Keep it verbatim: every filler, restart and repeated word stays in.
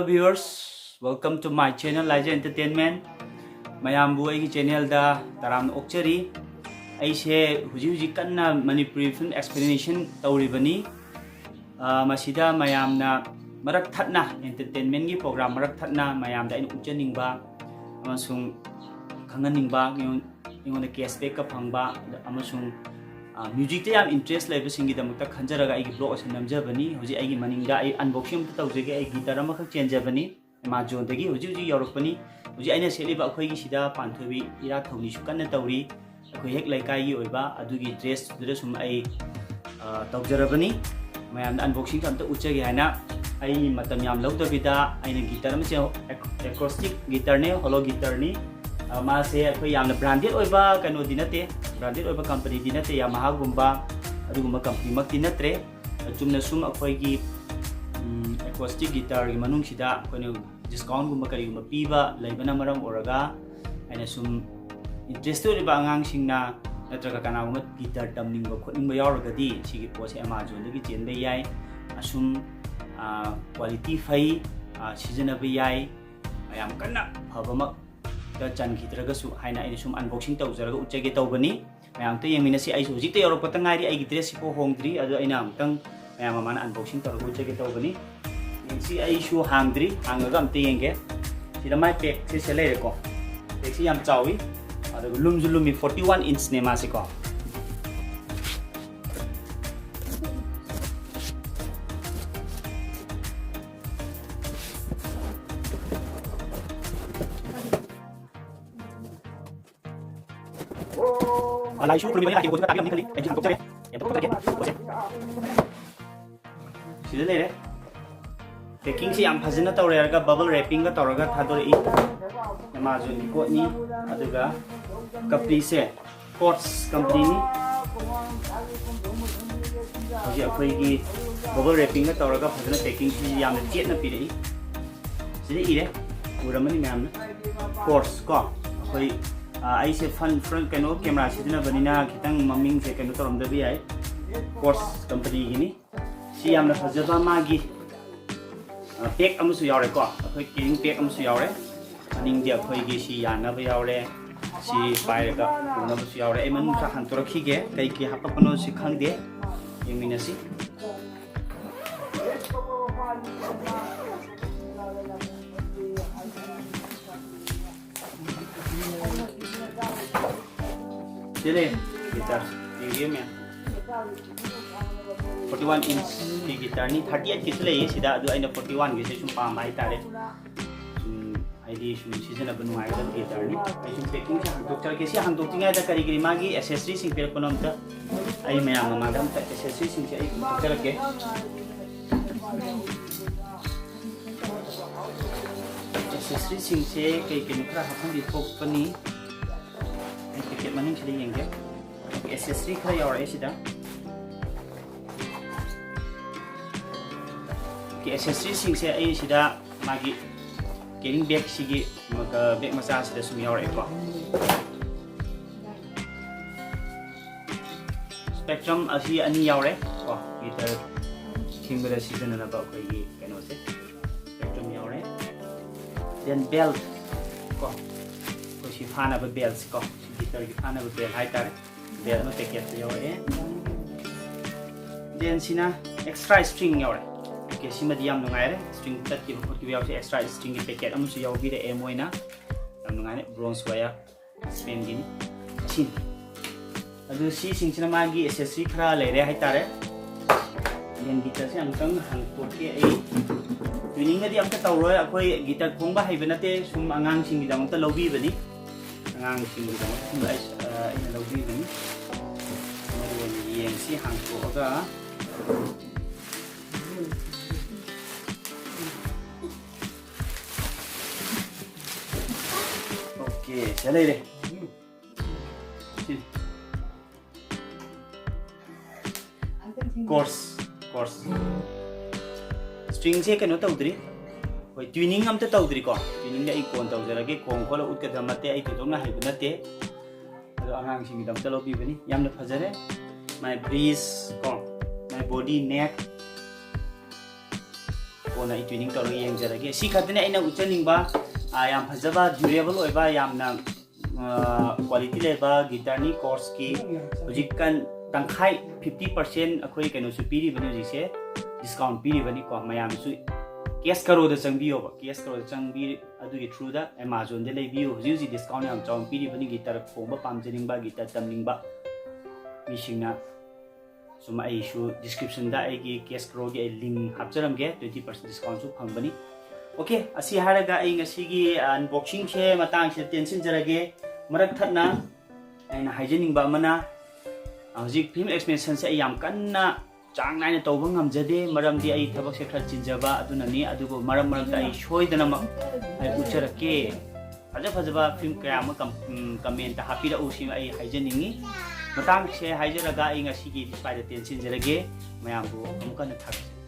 Viewers, welcome to my channel, Laija Entertainment. ꯃꯌꯥꯝꯕꯨ ꯑꯩꯒꯤ channelꯗ ꯇꯔꯥꯝꯅ ꯑꯣꯛꯆꯔꯤ꯫ ꯑꯩꯁꯦ ꯍꯧꯖꯤꯛ ꯍꯧꯖꯤꯛ ꯀꯟꯅ Manipuri film explanation ꯇꯧꯔꯤꯕꯅꯤ꯫ ꯑ, ꯃꯁꯤꯗ ꯃꯌꯥꯝꯅ ꯃꯔꯛ ꯊꯠꯅ, entertainmentꯀꯤ program ꯃꯔꯛ ꯊꯠꯅ ꯃꯌꯥꯝꯗ ꯑꯩꯅ ꯎꯠꯆꯅꯤꯡꯕ ꯑꯃꯁꯨꯡ ꯈꯪꯍꯟꯅꯤꯡꯕ, ꯑꯩꯉꯣꯟ-, ꯑꯩꯉꯣꯟꯗ cashbackꯀ ꯐꯪꯕ ꯑꯃꯁꯨꯡ, ꯑ, musicꯇ ꯌꯥꯝ interest ꯂꯩꯕꯁꯤꯡꯒꯤꯗꯃꯛꯇ ꯈꯟꯖꯔꯒ ꯑꯩꯒꯤ vlog ꯑꯁꯤ ꯅꯝꯖꯕꯅꯤ꯫ ꯍꯧꯖꯤꯛ ꯑꯩꯒꯤ ꯃꯅꯤꯡꯗ ꯑꯩ unboxing ꯑꯃꯇ ꯇꯧꯖꯒꯦ꯫ ꯑꯩ guitar ꯑꯃꯈꯛ ꯆꯦꯟꯖꯕꯅꯤ꯫ Amazonꯗꯒꯤ ꯍꯧꯖꯤꯛ ꯍꯧꯖꯤꯛ ꯌꯧꯔꯛꯄꯅꯤ꯫ ꯍꯧꯖꯤꯛ ꯑꯩꯅ ꯁꯦꯠꯂꯤꯕ ꯑꯩꯈꯣꯏꯒꯤ ꯁꯤꯗ ꯄꯥꯟꯊꯣꯏꯕꯤ ꯏꯔꯥꯠ ꯊꯧꯅꯤꯁꯨ ꯀꯟꯅ ꯇꯧꯔꯤ꯫ ꯑꯩꯈꯣꯏ ꯍꯦꯛ ꯂꯩꯀꯥꯏꯒꯤ ꯑꯣꯏꯕ ꯑꯗꯨꯒꯤ dressꯇꯨꯗ ꯁꯨꯝ ꯑꯩ, ꯑ, ꯇꯧꯖꯔꯕꯅꯤ꯫ ꯃꯌꯥꯝꯗ unboxingꯁꯨ ꯑꯝꯇ ꯎꯠꯆꯒꯦ ꯍꯥꯏꯅ꯫ ꯑꯩ ꯃꯇꯝ ꯌꯥꯝ ꯂꯧꯗꯕꯤꯗ ꯑꯩꯅ guitar ꯑꯃ ꯆꯦ-, ac-, acoustic guitarꯅꯦ, hollow guitarꯅꯤ꯫ ꯑ, ꯃꯥꯁꯦ ꯑꯩꯈꯣꯏ ꯌꯥꯝꯅ branded ꯑꯣꯏꯕ ꯀꯩꯅꯣꯗꯤ ꯅꯠꯇꯦ, branded ꯑꯣꯏꯕ companyꯗꯤ ꯅꯠꯇꯦ, Yamahaꯒꯨꯝꯕ ꯑꯗꯨꯒꯨꯝꯕ companyꯃꯛꯇꯤ ꯅꯠꯇ꯭ꯔꯦ꯫ ꯆꯨꯝꯅ ꯁꯨꯝ ꯑꯩꯈꯣꯏꯒꯤ, ꯎꯝ, acoustic guitarꯒꯤ ꯃꯅꯨꯡꯁꯤꯗ ꯑꯩꯈꯣꯏꯅ discountꯒꯨꯝꯕ ꯀꯔꯤꯒꯨꯝꯕ ꯄꯤꯕ ꯂꯩꯕꯅ ꯃꯔꯝ ꯑꯣꯏꯔꯒ ꯑꯩꯅ ꯁꯨꯝ interested ꯑꯣꯏꯔꯤꯕ ꯑꯉꯥꯡꯁꯤꯡꯅ ꯅꯠꯇ꯭ꯔꯒ ꯀꯅꯥꯒꯨꯝꯕ guitar ꯇꯝꯅꯤꯡꯕ ꯈꯣꯠꯅꯤꯡꯕ ꯌꯥꯎꯔꯒꯗꯤ ꯁꯤꯒꯤ ꯄꯣꯠꯁꯦ Amazonꯗꯒꯤ ꯆꯦꯟꯕ ꯌꯥꯏ꯫ ꯑꯁꯨꯝ, ꯑ, quality ꯐꯩ, ꯑ, ꯁꯤꯖꯤꯟꯅꯕ ꯌꯥꯏ꯫ ꯌꯥꯝ ꯀꯟꯅ ꯐꯕꯃꯛꯇ ꯆꯟꯈꯤꯗ꯭ꯔꯒꯁꯨ ꯍꯥꯏꯅ ꯑꯩꯅ ꯁꯨꯝ unboxing ꯇꯧꯖꯔꯒ ꯎꯠꯆꯒꯦ ꯇꯧꯕꯅꯤ꯫ ꯃꯌꯥꯝ ꯑꯝꯇ ꯌꯦꯡꯃꯤꯟꯅꯁꯤ꯫ ꯑꯩꯁꯨ ꯍꯧꯖꯤꯛꯇ ꯌꯧꯔꯛꯄꯗ ꯉꯥꯏꯔꯤ, ꯑꯩꯒꯤ dressꯁꯤꯐꯥꯎ ꯍꯣꯡꯗ꯭ꯔꯤ꯫ ꯑꯗꯣ ꯑꯩꯅ ꯑꯃꯨꯛꯇꯪ ꯃꯌꯥꯝ ꯃꯃꯥꯡꯗ unboxing ꯇꯧꯔꯒ ꯎꯠꯆꯒꯦ ꯇꯧꯕꯅꯤ꯫ ꯌꯦꯡꯁꯤ, ꯑꯩꯁꯨ ꯍꯥꯡꯗ꯭ꯔꯤ, ꯍꯥꯡꯉꯒ ꯑꯝꯇ ꯌꯦꯡꯒꯦ꯫ ꯁꯤꯗ ꯃꯥꯏ packꯁꯦ ꯁꯤꯗ ꯂꯩꯔꯦꯀꯣ꯫ Packꯁꯤ ꯌꯥꯝ ꯆꯥꯎꯏ, ꯑꯗꯨꯒ ꯂꯨꯝꯁꯨ ꯂꯨꯝꯃꯤ, forty one inchꯅꯦ ꯃꯥꯁꯦꯀꯣ꯫ ꯂꯥꯏꯁꯨ ꯈꯨꯔꯨꯝꯃꯤꯕꯅꯤ, ꯂꯥꯏ ꯈꯨꯔꯨꯝꯕꯁꯤꯅ ꯇꯥꯕꯤꯔꯝꯅꯤ ꯈꯜꯂꯤ꯫ ꯑꯩꯁꯨ ꯍꯥꯡꯗꯣꯛꯆꯔꯦ꯫ ꯌꯥꯝ ꯇꯧꯊꯣꯛꯆꯔꯒꯦ꯫ ꯄꯣꯠꯁꯦ ꯁꯤꯗ ꯂꯩꯔꯦ꯫ Packingꯁꯤ ꯌꯥꯝ ꯐꯖꯅ ꯇꯧꯔꯦ ꯍꯥꯏꯔꯒ bubble wrappingꯒ ꯇꯧꯔꯒ ꯊꯥꯗꯣꯔꯛꯏ꯫ Amazonꯒꯤ ꯄꯣꯠꯅꯤ꯫ ꯑꯗꯨꯒ companyꯁꯦ Courts companyꯅꯤ꯫ ꯍꯧꯖꯤꯛ ꯑꯩꯈꯣꯏꯒꯤ bubble wrappingꯒ ꯇꯧꯔꯒ ꯐꯖꯅ packingꯁꯤ ꯌꯥꯝꯅ ꯆꯦꯠꯅ ꯄꯤꯔꯛꯏ꯫ ꯁꯤꯗ ꯏꯔꯦ, ꯎꯔꯝꯃꯅꯤ ꯃꯌꯥꯝꯅ꯫ Courts ꯀꯣ, ꯑꯩꯈꯣꯏ, ꯑ, ꯑꯩꯁꯦ front, front ꯀꯩꯅꯣ camera ꯁꯤꯖꯤꯟꯅꯕꯅꯤꯅ ꯈꯤꯇꯪ ꯃꯃꯤꯡꯁꯦ ꯀꯩꯅꯣ ꯇꯧꯔꯝꯗꯕ ꯌꯥꯏ꯫ Courts companyꯒꯤꯅꯤ꯫ ꯁꯤ ꯌꯥꯝꯅ ꯐꯖꯕ ꯃꯥꯒꯤ ꯕꯦꯒ ꯑꯃꯁꯨ ꯌꯥꯎꯔꯦꯀꯣ, ꯑꯩꯈꯣꯏ ꯀꯦꯔꯤꯡ ꯕꯦꯒ ꯑꯃꯁꯨ ꯌꯥꯎꯔꯦ꯫ ꯃꯅꯤꯡꯗꯤ ꯑꯩꯈꯣꯏꯒꯤ ꯁꯤ ꯌꯥꯟꯅꯕ ꯌꯥꯎꯔꯦ, ꯁꯤ ꯄꯥꯏꯔꯒ ꯄꯨꯅꯕꯁꯨ ꯌꯥꯎꯔꯦ꯫ ꯑꯩ ꯃꯅꯨꯡ ꯈꯔ ꯍꯥꯡꯇꯣꯔꯛꯈꯤꯒꯦ, ꯀꯩ ꯀꯩ ꯍꯥꯄꯛꯄꯅꯣ ꯁꯤ ꯈꯪꯗꯦ, ꯌꯦꯡꯃꯤꯟꯅꯁꯤ꯫ ꯁꯤꯗ ꯂꯩ, ꯒꯤꯇꯔ ꯌꯦꯡꯕꯤꯌꯨ ꯃꯌꯥꯝ꯫ ꯐꯣꯔꯇꯤ ꯋꯥꯟ ꯏꯟꯁꯀꯤ ꯒꯤꯇꯔꯅꯤ, ꯊꯥꯔꯇꯤ ꯑꯩꯠꯀꯤꯁꯨ ꯂꯩꯌꯦ ꯁꯤꯗ, ꯑꯗꯨ ꯑꯩꯅ ꯐꯣꯔꯇꯤ ꯋꯥꯟꯒꯤꯁꯦ ꯁꯨꯝ ꯄꯥꯝꯕ ꯍꯥꯏꯇꯥꯔꯦ꯫ ꯁꯨꯝ ꯍꯥꯏꯗꯤ ꯁꯨꯝ ꯁꯤꯖꯤꯟꯅꯕ ꯅꯨꯡꯉꯥꯏꯒꯗꯕ ꯒꯤꯇꯔꯅꯤ꯫ ꯑꯩ ꯁꯨꯝ ꯄꯦꯀꯤꯡꯁꯦ ꯍꯥꯡꯗꯣꯛꯆꯔꯛꯀꯦ꯫ ꯁꯤ ꯍꯥꯡꯗꯣꯛꯇ꯭ꯔꯤꯉꯩꯗ ꯀꯔꯤ ꯀꯔꯤ ꯃꯥꯒꯤ ꯑꯦꯁꯦꯁꯔꯤꯁꯤꯡ ꯄꯤꯔꯛꯄꯅꯣ ꯑꯝꯇ ꯑꯩ ꯃꯌꯥꯝ ꯃꯃꯥꯡꯗ ꯑꯝꯇ ꯑꯦꯁꯦꯁꯔꯤꯁꯤꯡꯁꯦ ꯑꯩ ꯍꯥꯡꯗꯣꯛꯆꯔꯛꯀꯦ꯫ ꯑꯦꯁꯦꯁꯔꯤꯁꯤꯡꯁꯦ ꯀꯩ ꯀꯩꯅꯣ ꯈꯔ ꯍꯥꯞꯐꯝꯗꯤ ꯊꯣꯛꯄꯅꯤ꯫ ꯑꯩ ꯄꯦꯀꯦꯠ ꯃꯅꯨꯡꯁꯤꯗ ꯌꯦꯡꯒꯦ꯫ ꯑꯦꯁꯦꯁꯔꯤ ꯈꯔ ꯌꯥꯎꯔꯛꯑꯦ ꯁꯤꯗ꯫ ꯑꯦꯁꯦꯁꯔꯤꯁꯤꯡꯁꯦ ꯑꯩ ꯁꯤꯗ ꯃꯥꯒꯤ ꯀꯦꯔꯤꯡ ꯕꯦꯒꯁꯤꯒꯤ ꯕꯦꯒ ꯃꯆꯥꯁꯤꯗ ꯁꯨꯝ ꯌꯥꯎꯔꯛꯑꯦꯀꯣ꯫ ꯁ꯭ꯄꯦꯛꯇ꯭ꯔꯝ ꯑꯁꯤ ꯑꯅꯤ ꯌꯥꯎꯔꯦ ꯀꯣ, ꯒꯤꯇꯔ ꯈꯤꯡꯕꯗ ꯁꯤꯖꯤꯟꯅꯅꯕ ꯑꯩꯈꯣꯏꯒꯤ ꯀꯩꯅꯣꯁꯦ, ꯁ꯭ꯄꯦꯛꯇ꯭ꯔꯝ ꯌꯥꯎꯔꯦ꯫ ꯗꯦꯟ ꯕꯦꯜ ꯀꯣ, ꯑꯩꯈꯣꯏ ꯁꯤ ꯐꯥꯅꯕ ꯕꯦꯜꯁꯤ ꯀꯣ, ꯁꯤ ꯒꯤꯇꯔꯒꯤ ꯐꯥꯅꯕ ꯕꯦꯜ ꯍꯥꯏꯇꯥꯔꯦ꯫ ꯕꯦꯜ ꯑꯃ ꯄꯦꯀꯦꯠꯇ ꯌꯥꯎꯔꯛꯑꯦ꯫ ꯗꯦꯟ ꯁꯤꯅ ꯑꯦꯛꯁꯇ꯭ꯔꯥ ꯁ꯭ꯇ꯭ꯔꯤꯡ ꯌꯥꯎꯔꯦ꯫ ꯑꯣꯀꯦ, ꯁꯤꯃꯗꯤ ꯌꯥꯝ ꯅꯨꯡꯉꯥꯏꯔꯦ, ꯁ꯭ꯇ꯭ꯔꯤꯡ ꯇꯠꯈꯤꯕ ꯈꯣꯠꯈꯤꯕ ꯌꯥꯎꯁꯦ꯫ ꯑꯦꯛꯁꯇ꯭ꯔꯥ ꯁ꯭ꯇ꯭ꯔꯤꯡꯒꯤ ꯄꯦꯀꯦꯠ ꯑꯃꯁꯨ ꯌꯥꯎꯕꯤꯔꯛꯑꯦ ꯃꯣꯏꯅ, ꯌꯥꯝ ꯅꯨꯡꯉꯥꯏꯔꯦ꯫ ꯕ꯭ꯔꯣꯟꯖ ꯋꯥꯌꯔ ꯁ꯭ꯄꯦꯟꯒꯤꯅꯤ꯫ ꯑꯁꯤꯅꯤ꯫ ꯑꯗꯨ ꯁꯤꯁꯤꯡꯁꯤꯅ ꯃꯥꯒꯤ ꯑꯦꯁꯦꯁꯔꯤ ꯈꯔ ꯂꯩꯔꯦ ꯍꯥꯏꯇꯥꯔꯦ꯫ ꯌꯦꯟ ꯒꯤꯇꯔꯁꯦ ꯑꯃꯨꯛꯇꯪ ꯍꯥꯡꯇꯣꯛꯀꯦ ꯑꯩ꯫ ꯇ꯭ꯌꯨꯅꯤꯡꯒꯗꯤ ꯑꯝꯇ ꯇꯧꯔꯣꯏ, ꯑꯩꯈꯣꯏ ꯒꯤꯇꯔ ꯈꯣꯡꯕ ꯍꯩꯕ ꯅꯠꯇꯦ, ꯁꯨꯝ ꯑꯉꯥꯡꯁꯤꯡꯒꯤꯗꯃꯛꯇ ꯂꯧꯕꯤꯕꯅꯤ꯫ ꯑꯉꯥꯡꯁꯤꯡꯒꯤꯗꯃꯛꯇ ꯁꯨꯝ ꯑꯩ-, ꯑ, ꯑꯩꯅ ꯂꯧꯕꯤꯕꯅꯤ꯫ ꯃꯔꯨ ꯑꯣꯏꯅ ꯌꯦꯟꯁꯤ ꯍꯥꯡꯇꯣꯛꯑꯒ, ꯑꯣꯀꯦ, ꯁꯤꯗ ꯂꯩꯔꯦ꯫ ꯁꯤ꯫ Course, course. ꯁ꯭ꯇ꯭ꯔꯤꯡꯁꯦ ꯀꯩꯅꯣ ꯇꯧꯗ꯭ꯔꯤ꯫ ꯍꯣꯏ, ꯇ꯭ꯌꯨꯅꯤꯡ ꯑꯝꯇ ꯇꯧꯗ꯭ꯔꯤꯀꯣ꯫ ꯇ꯭ꯌꯨꯅꯤꯡꯗꯤ ꯑꯩ ꯀꯣꯟ ꯇꯧꯖꯔꯒꯦ꯫ ꯈꯣꯡ ꯈꯣꯠꯂ ꯎꯠꯀꯗꯕ ꯅꯠꯇꯦ, ꯑꯩ ꯊꯣꯏꯗꯣꯛꯅ ꯍꯩꯕ ꯅꯠꯇꯦ꯫ ꯑꯗꯣ ꯑꯉꯥꯡꯁꯤꯡꯒꯤꯗꯃꯛꯇ ꯂꯧꯕꯤꯕꯅꯤ꯫ ꯌꯥꯝꯅ ꯐꯖꯔꯦ꯫ ꯃꯥꯏ ꯕ꯭ꯔꯤꯖ ꯀꯣ, ꯃꯥꯏ ꯕꯣꯗꯤ, ꯅꯦꯛ꯫ ꯀꯣꯟꯅ ꯑꯩ ꯇ꯭ꯌꯨꯅꯤꯡ ꯇꯧꯔꯒ ꯌꯦꯡꯖꯔꯒꯦ꯫ ꯁꯤ ꯈꯛꯇꯅꯤ ꯑꯩꯅ ꯎꯠꯆꯅꯤꯡꯕ꯫ ꯑꯥ, ꯌꯥꯝ ꯐꯖꯕ, ꯗ꯭ꯌꯨꯔꯦꯕꯜ ꯑꯣꯏꯕ, ꯌꯥꯝꯅ ꯀ꯭ꯋꯥꯂꯤꯇꯤ ꯂꯩꯕ ꯒꯤꯇꯔꯅꯤ꯫ ꯀꯣꯔꯁꯀꯤ ꯍꯧꯖꯤꯛꯀꯥꯟ ꯇꯪꯈꯥꯏ, ꯐꯤꯐꯇꯤ ꯄꯥꯔꯁꯦꯟ ꯑꯩꯈꯣꯏ ꯀꯩꯅꯣꯁꯨ ꯄꯤꯔꯤꯕꯅꯤ ꯍꯧꯖꯤꯛꯁꯦ, ꯗꯤꯁꯀꯥꯎꯟ ꯄꯤꯔꯤꯕꯅꯤꯀꯣ꯫ ꯃꯌꯥꯝꯁꯨ ꯀꯦꯁ ꯀꯔꯣꯗ ꯆꯪꯕꯤꯌꯣꯕ꯫ ꯀꯦꯁ ꯀꯔꯣꯗ ꯆꯪꯕꯤ ꯑꯗꯨꯒꯤ ꯊ꯭ꯔꯨꯗ ꯑꯦꯃꯥꯖꯣꯟꯗ ꯂꯩꯕꯤꯌꯨ꯫ ꯍꯧꯖꯤꯛ ꯍꯧꯖꯤꯛ ꯗꯤꯁꯀꯥꯎꯟ ꯌꯥꯝ ꯆꯥꯎꯅ ꯄꯤꯔꯤꯕꯅꯤ꯫ ꯒꯤꯇꯔ ꯈꯣꯡꯕ ꯄꯥꯝꯖꯅꯤꯡꯕ, ꯒꯤꯇꯔ ꯇꯝꯅꯤꯡꯕ ꯃꯤꯁꯤꯡꯅ꯫ ꯁꯨꯝ ꯑꯩꯁꯨ ꯗꯤꯁꯀ꯭ꯔꯤꯞꯁꯟꯗ ꯑꯩꯒꯤ ꯀꯦꯁ ꯀꯔꯣꯒꯤ ꯑꯩ ꯂꯤꯡ ꯍꯥꯞꯆꯔꯝꯒꯦ, ꯇ꯭ꯋꯦꯟꯇꯤ ꯄꯥꯔꯁꯦꯟ ꯗꯤꯁꯀꯥꯎꯟꯁꯨ ꯐꯪꯕꯅꯤ꯫ ꯑꯣꯀꯦ, ꯑꯁꯤ ꯍꯥꯏꯔꯒ ꯑꯩ ꯉꯁꯤꯒꯤ ꯑꯟꯕꯣꯛꯁꯤꯡꯁꯦ ꯃꯇꯥꯡꯁꯤꯗ ꯇꯦꯟꯁꯤꯟꯖꯔꯒꯦ꯫ ꯃꯔꯛ ꯊꯠꯅ ꯑꯩꯅ ꯍꯥꯏꯖꯅꯤꯡꯕ ꯑꯃꯅ, ꯍꯧꯖꯤꯛ ꯐꯤꯂꯝ ꯑꯦꯛꯁꯄꯦꯟꯁꯟꯁꯦ ꯑꯩ ꯌꯥꯝ ꯀꯟꯅ ꯆꯥꯡ ꯅꯥꯏꯅ ꯇꯧꯕ ꯉꯝꯖꯗꯦ, ꯃꯔꯝꯗꯤ ꯑꯩ ꯊꯕꯛꯁꯦ ꯈꯔ ꯆꯤꯟꯖꯕ ꯑꯗꯨꯅꯅꯤ꯫ ꯑꯗꯨꯕꯨ ꯃꯔꯛ ꯃꯔꯛꯇ ꯑꯩ ꯁꯣꯏꯗꯅꯃꯛ ꯑꯩ ꯎꯠꯆꯔꯛꯀꯦ꯫ ꯐꯖ ꯐꯖꯕ ꯐꯤꯂꯝ ꯀꯌꯥ ꯑꯃ ꯀꯝ-, ꯎꯝ, ꯀꯃꯦꯟꯇ ꯍꯥꯞꯄꯤꯔꯛꯎ, ꯁꯤ ꯑꯩ ꯍꯥꯏꯖꯅꯤꯡꯉꯤ꯫ ꯃꯇꯥꯡꯁꯦ ꯍꯥꯏꯖꯔꯒ ꯑꯩ ꯉꯁꯤꯒꯤꯗꯤ ꯁ꯭ꯋꯥꯏꯗ ꯇꯦꯟꯁꯤꯟꯖꯔꯒꯦ꯫ ꯃꯌꯥꯝꯕꯨ ꯑꯃꯨꯛ ꯍꯟꯅ ꯊꯥꯒꯠꯆꯔꯤ꯫